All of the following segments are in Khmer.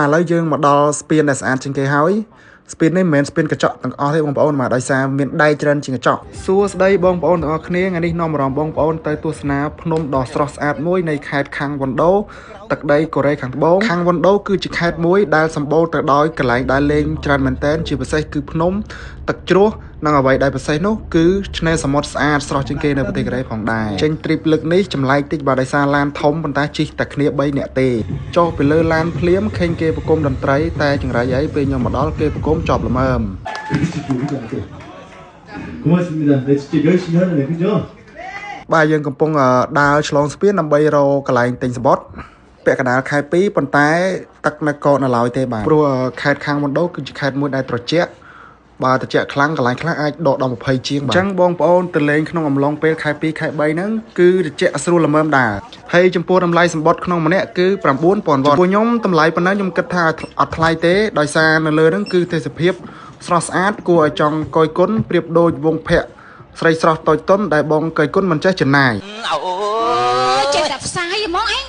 ឥឡូវយើងមកដល់ស្ពានដែលស្អាតជាងគេហើយស្ពាននេះមិនមែនស្ពានកញ្ចក់ទាំងអស់ទេបងប្អូនបាទដោយសារមានដែកច្រើនជាងកញ្ចក់សួស្តីបងប្អូនទាំងអស់គ្នាថ្ងៃនេះនាំអារម្មណ៍បងប្អូនទៅទស្សនាភ្នំដ៏ស្រស់ស្អាតមួយនៃខេត្តខាងវ៉ុនដូទឹកដីកូរ៉េខាងត្បូងខាងវ៉ុនដូគឺជាខេត្តមួយដែលសម្បូរទៅដោយកន្លែងដើរលេងច្រើនមែនទែនជាពិសេសគឺភ្នំទឹកជ្រោះនិងអ្វីដែលពិសេសនោះគឺឆ្នេរសមុទ្រស្អាតស្រស់ជាងគេនៅប្រទេសកូរ៉េផងដែរចេញ trip លើកនេះចម្លែកតិចបាទដោយសារឡានធំប៉ុន្តែជិះតែគ្នា3នាក់ទេចុះពីលើឡានភ្លាមឃើញគេប្រគំតន្ត្រីតែចង្រៃអីពេលខ្ញុំមកដល់គេប្រគំចប់ល្មើម 고맙습니다. 네, 진짜 열심히 하네, 그죠? បាទយើងកំពុងដើរឆ្លងស្ពានដើម្បីរកកន្លែងទិញសំបុត្រពាក់កណ្ដាលខែ2ប៉ុន្តែទឹកនៅកកនៅឡើយទេបាទព្រោះខេត្តខាងមណ្ឌលគឺជាខេត្តមួយដែលត្រជាក់បើត្រជាក់ខ្លាំងកន្លែងខ្លះអាចដកដល់20ជាងបាទអញ្ចឹងបងប្អូនទៅលេងក្នុងអំឡុងពេលខែ2ខែ3ហ្នឹងគឺត្រជាក់ស្រួលល្មមដែរហើយចំពោះតម្លៃសម្បត្តិក្នុងម្នាក់គឺ9000វ៉ុតចំពោះខ្ញុំតម្លៃប៉ុណ្ណឹងខ្ញុំគិតថាអត់ថ្លៃទេដោយសារនៅលើហ្នឹងគឺទេសភាពស្រស់ស្អាតគួរឲ្យចង់កយគុណប្រៀបដូចវងភ័ក្រស្រីស្រស់តូចតុនដែលបងកយគុណមិនចេះចំណាយ អូចេះតែផ្សាយហ្មងឯង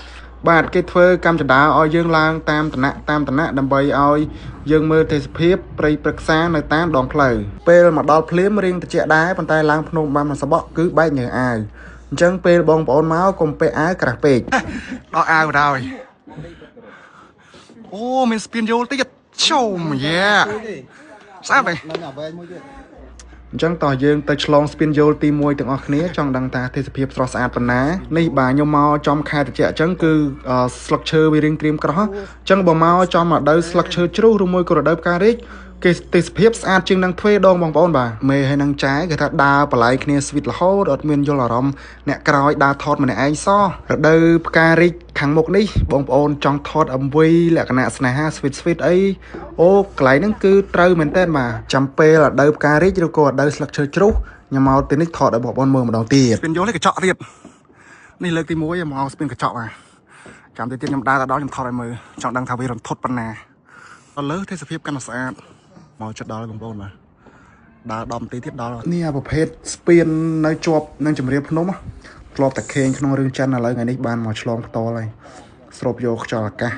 បាទគេធ្វើកម្មចដាឲ្យយើងឡើងតាមតំណាក់តាមតំណាក់ដើម្បីឲ្យយើងមើលទេសភាពព្រៃព្រឹក្សានៅតាមដងផ្លូវពេលមកដល់ភ្លាមរៀងត្រជាក់ដែរប៉ុន្តែឡើងភ្នំបានមួយសបកគឺបែកញើសអាវអញ្ចឹងពេលបងប្អូនមកកុំពាក់អាវក្រាស់ពេកដល់អាវបណ្ដោយអូមានស្ពានយោលតិចជុំយ៉ាស្អាតទេអញ្ចឹងតោះយើងទៅឆ្លងស្ពានយោលទី1ទាំងអស់គ្នាចង់ដឹងថាទេសភាពស្រស់ស្អាតប៉ុណ្ណានេះបាទខ្ញុំមកចំខែត្រជាក់អញ្ចឹងគឺស្លឹកឈើវារៀងក្រៀមក្រោះអញ្ចឹងបើមកចំរដូវស្លឹកឈើជ្រុះឬមួយក៏រដូវផ្ការីកគេទេសភាពស្អាតជាងនឹងទ្វេដងបងប្អូនបាទមេហើយនឹងចែគេថាដើរបល័យគ្នាស្វីតរហូតអត់មានយល់អារម្មណ៍អ្នកក្រោយដើរថតម្នាក់ឯងសោះរដូវផ្ការីកខាងមុខនេះបងប្អូនចង់ថត MV លក្ខណៈស្នេហាស្វីតស្វីតអីអូកន្លែងហ្នឹងគឺត្រូវមែនតើបាទចាំពេលរដូវផ្ការីកឬក៏រដូវស្លឹកឈើជ្រុះខ្ញុំមកទីនេះថតឲ្យបងប្អូនមើលម្ដងទៀតស្ពានយោលនេះកញ្ចក់ទៀតនេះលើកទី1មកស្ពានកញ្ចក់បាទចាំតិចទៀតខ្ញុំដើរទៅដល់ខ្ញុំថតឲ្យមើលចង់ដឹងថាវារន្ធត់ប៉ុណ្ណាដល់លើទេសភាពកាន់តែស្អាតមកចិត្តដល់ហើយបងប្អូនបាទដើរ10នាទីទៀតដល់នេះអាប្រភេទស្ពាននៅជាប់នឹងជំរាបភ្នំធ្លាប់តែខេងក្នុងរឿងចិនឥឡូវថ្ងៃនេះបានមកឆ្លងផ្ទាល់ហើយស្រូបយកខ្យល់អាកាស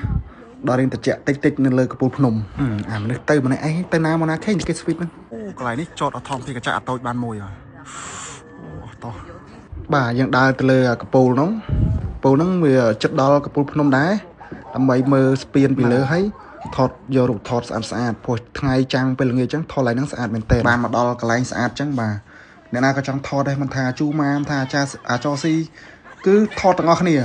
ដល់រៀងត្រជាក់តិចតិចនៅលើកំពូលភ្នំអាមនុស្សទៅម្នាក់ឯងទៅណាមកណាខេងគេស្វីតហ្នឹងអូកន្លែងនេះចតអត់ធំទីកញ្ចក់អត់តូចបានមួយហើយអូតោះបាទយើងដើរទៅលើកំពូលហ្នឹងកំពូលហ្នឹងវាចិត្តដល់កំពូលភ្នំដែរដើម្បីមើលស្ពានពីលើហើយថតយករូបថតស្អាតស្អាតព្រោះថ្ងៃចាំងពេលល្ងាចចឹងថតឡើងហ្នឹងស្អាតមែនទែនបានមកដល់កន្លែងស្អាតចឹងបាទអ្នកណាក៏ចង់ថតដែរមិនថាជូម៉ាមថាអាចារ្យអាចស៊ីគឺថតទាំងអស់គ្នា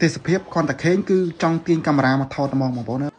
ទេសភាពគ្រាន់តែខេងគឺចង់ទាញកាមេរ៉ាមកថតហ្មងបងប្អូន